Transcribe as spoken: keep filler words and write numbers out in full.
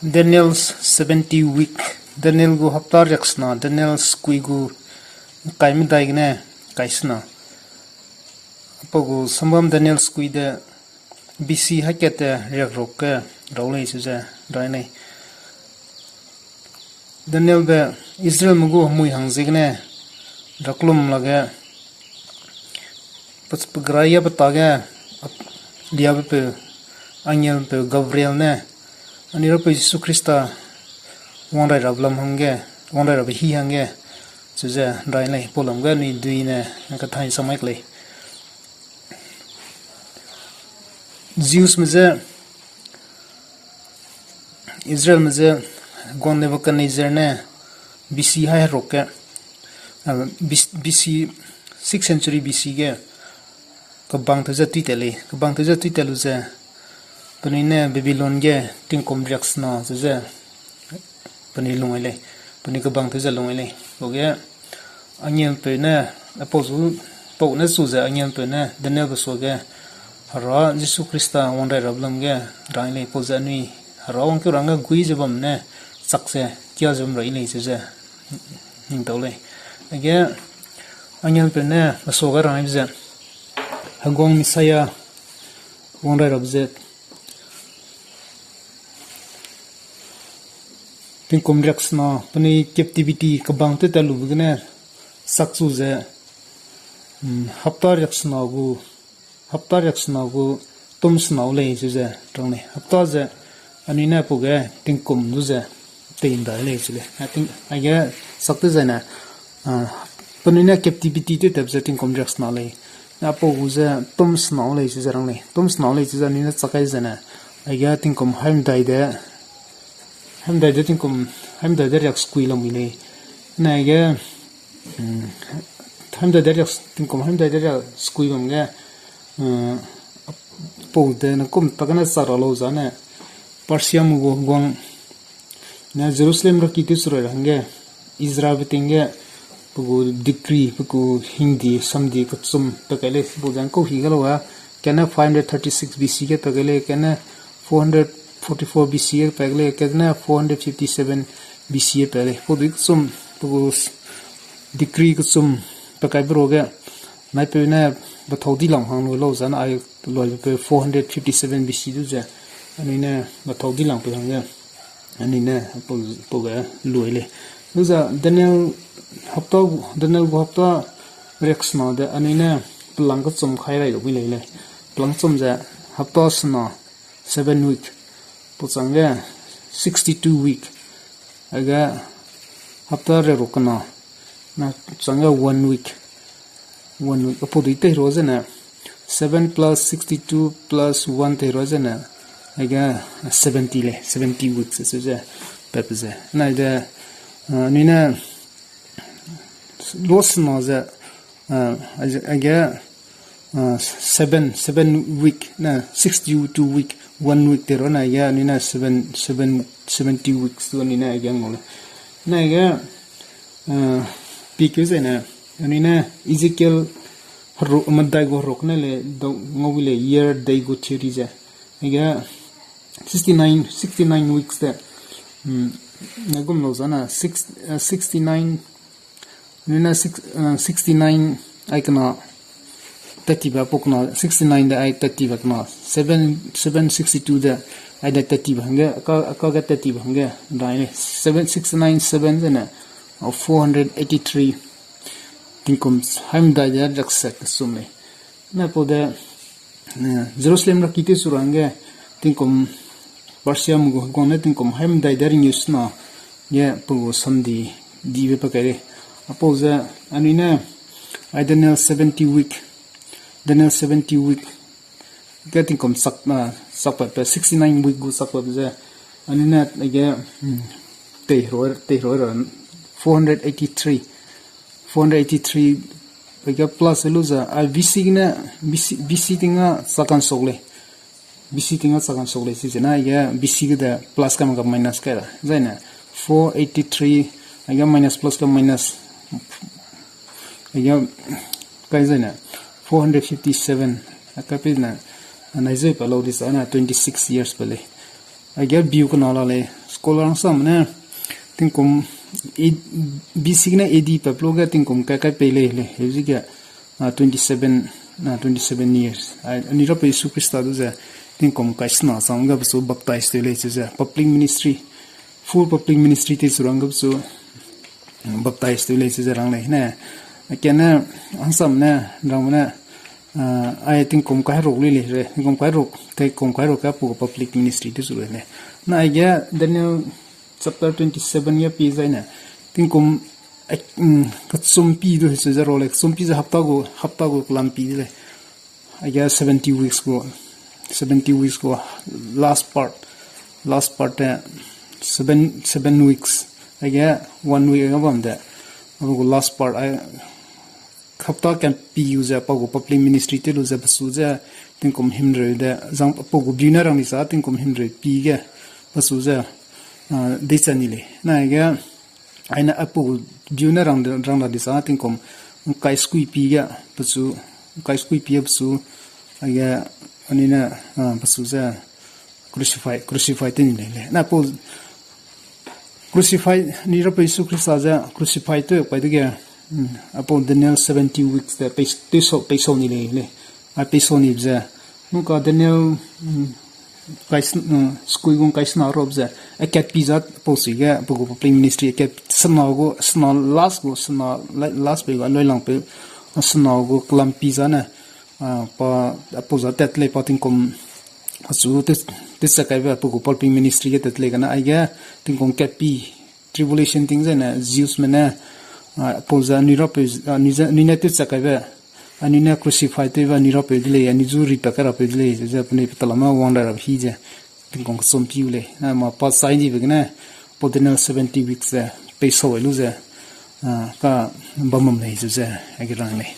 Daniel's seventy week, Daniel gu hapta riaksena, Daniel sekui gu kai medai gene kai sena. Apau gu sambam Daniel sekui de B C hakat te riak ruk ge rau lei chize rai lei. Danielbe Israelme gu hemui hang ziegene raklum lage, pe-, pe grai ya pe tage, ap-, liabe peu, angelpeu Gabriel ne, anui Rapeu Jisu Khrista wangrai rabe lam hangge, wangrai rabe hî hangge, chize rai lei, pau lam ge anui duine, kathai samai ke lei. Jewsme je, Israelme je, guang Nebuchadnezzar ne, B C hai heruk ge, ah, B C, B C, sixth century B C ge, kebang tew ze tuitat lei, kebang tew ze tuitat lu ze, penui ne Babylon ge tingkum riaksena ze ze, penui lung ai lei, penui kebang tew ze lung ai lei. Pau ge angelpeu ne, apau zu, pau ne su ze angelpeu ne Danielbe suage, Hera Jisu Khrista wangrai rabe lam ge rai lei, pau ze anui Hera wangkeu rangge gui ze bam ne, chak ze, kia ze bam rai lei chize, ning tau lei. Aige angelpeu ne mesuage rangbe ze, heguang Messiah wangrai rabe ze, tingkum riaksena, penui captivity kebang tew tat lube gene, sakchu ze, mm, hapta riaksena gu, hapta riaksena gu tum senau lei chize rang lei. Hapta ze, anui ne pau ge tingkum du ze, tei ndai lei chi lei. I think, aige sak tew zene, ah, penui ne captivity tew tatbe ze tingkum riaksena lei. Apau gu ze tum senau lei chize rang lei. Tum senau lei chize anui ne chak kai zene, aige tingkum haimedai de, haimedai de tingkum, haimedai de riak sekui lamui lei. Ne aige, mm, haimedai de riak, tingkum haimedai de riak sekui bam ge, mm, pau de ne kum ta gene sa ra lau zane, Persiame gu heguang ne Jerusalem raki tew seroi ra hangge, Ezrabe ting ge, pe gu decree, pe gu hingdi, samdi kechum pa kai lei, pau ze ngkau hi ge lau a, kane five hundred thirty-six B C ge pa kai lei, kane four hundred forty-four B C ge pa kai lei, kane four hundred fifty-seven B C ge pa kai lei. Pau dui kechum, pe gu s-, decree kechum pa kaibe ruage, naipeu ne bethau dilang hang lu lau zane ai luaipeu four hundred fifty-seven B C du ze, anui ne bethau dilangpeu hangge, anui ne pau, pau ge lui lei. Lu ze Daniel hapta, Daniel gu hapta riaksena de anui ne pelang kechum kai rai lu bui lei lei. Pelang kechum ze hapta sena, seven week, pau changge sixty-two week, aige hapta riak ruk kena, na changge one week, one week, apau dui tei ra zene, seven plus sixty-two plus one tei ra zene, aige seventy lei, seventy weeks se ze, pepe ze. Nai de, ah, anui ne, lu sena ze, ah, aige, ah, seven, seven week, na sixty-two week, one week tei ra na, aige anui ne seven, seven, seventy weeks du anui ne aige ngau lei. Na aige, ah, pikeu zene, anui ne Ezekiel heru-, medai gu heruk ne le, dau ngau le year day gu theory ze. Aige sixty-nine, sixty-nine weeks de, mm, ne gum lau zane, six, ah, sixty-nine, anui ne six, ah, sixty-nine ai kena, thirty ba pau kena, sixty-nine de ai thirty ba kena, seven, seven sixty-two de ai de thirty ba hangge, aka, aka ge thirty ba hangge, rai lei, seven, sixty-nine, seven zene, ah, four hundred eighty-three, tingkum haimedai de riakse kesum lei. Na pau de, eh, Jerusalem raki tew su ra hangge, tingkum Persiame gu heguang ne tingkum haimedai de ringeu sena, ge pe gu samdi dibe pa kai lei. Apau ze, anui ne, ai Daniel seventy week, Daniel seventy week, ge tingkum sak, ah, sakpatbe, sixty-nine week gu sakpatbe ze, anui ne, aige, hmm, tei herui, tei herui ra, four hundred eighty-three, four hundred eighty-three, aige plus lu ze, a B C gene, B C, B C ting a chakan sok lei. B C ting a chakan sok lei, chi zene, aige B C ge de plus kam ga minus kai ra. Zaine, four eighty-three, aige minus plus ga minus, aige kai zaine, four hundred fifty-seven, a kape ne, anai zeu pa lau di sa na twenty-six years pa lei. Aige biu kena la lei, scholar hangsame ne, tingkum, A-, B C ne A D peplo ge tingkum kai kai pei lei lei, heuzi ge, ah, twenty seven, ah, twenty seven years. Ai, anui Rapeu Jisu Khrista du ze, tingkum kai sena chang ge pechu baptize tew lei chu ze, public ministry, full public ministry tew chu rang ge pechu, baptize tew lei chu ze rang lei ne. Kane, hangsam ne, rang ne, ah, ai tingkum kai ruk lei lei re, tingkum kai ruk, tingkum kai ruk ge apu public ministry tew chu lei ne. Na aige Daniel chapter twenty seven ge pi zai ne, tingkum, eh, mm, kechum pi du chu ze rau lei, kechum pi ze hapta gu, hapta gu kelam pi de lei. Aige seventy weeks gu, seventy weeks gu last part, last part te seven, seven weeks. Aige one week ga bam de. Agu last part ai hapta kan pi u ze pa gu public ministry tew lu ze pechu ze tingkum himreu de zang pa gu biu ne rang ni sa tingkum himreu pi ge pechu ze, ah, dei cha ni lei. Na aige aine apu biu ne rang, rang da di sa tingkum kai skui pi ge pechu, kai skui pi ge pechu, aige anui ne, ah, pechu ze crucify, crucify tew ni lei lei. Na apu crucify, anui Rapeu Jisu Khrista ze crucify tew pai dege, mm, apu Daniel seventy weeks de pei, pei sau, pei sau ni lei lei. A pei sau ni ze, nungka Daniel, mm, kai s-, mm, skui gung kai sena rop ze, akat pi za pau si ge, pa gu public ministry akat sena gu, sena last gu, sena la-, last pe ga loi lang pe, sena gu kelam pi za ne, ah, pa, apu za tat lei pa tingkum, achu te, te cha kaibe, pa gu public ministry ge tat lei gane, aige tingkum kat pi, tribulation ting zene, Jews me ne, ah, apu za anui Rapeu, ah, anui ze, anui ne te cha kaibe, anui ne crucify tewbe anui Rapeu de lei, anui zu ri pa kai Rapeu de lei, ze, ze penui pe talame wang da ra hi ze, tingkum kechum pi u lei. Na ma pa sai dibe gene, pa Daniel seventy weeks ze, pei sau lu ze, ah, ka bam bam lei, ze, ze, aige rang lei.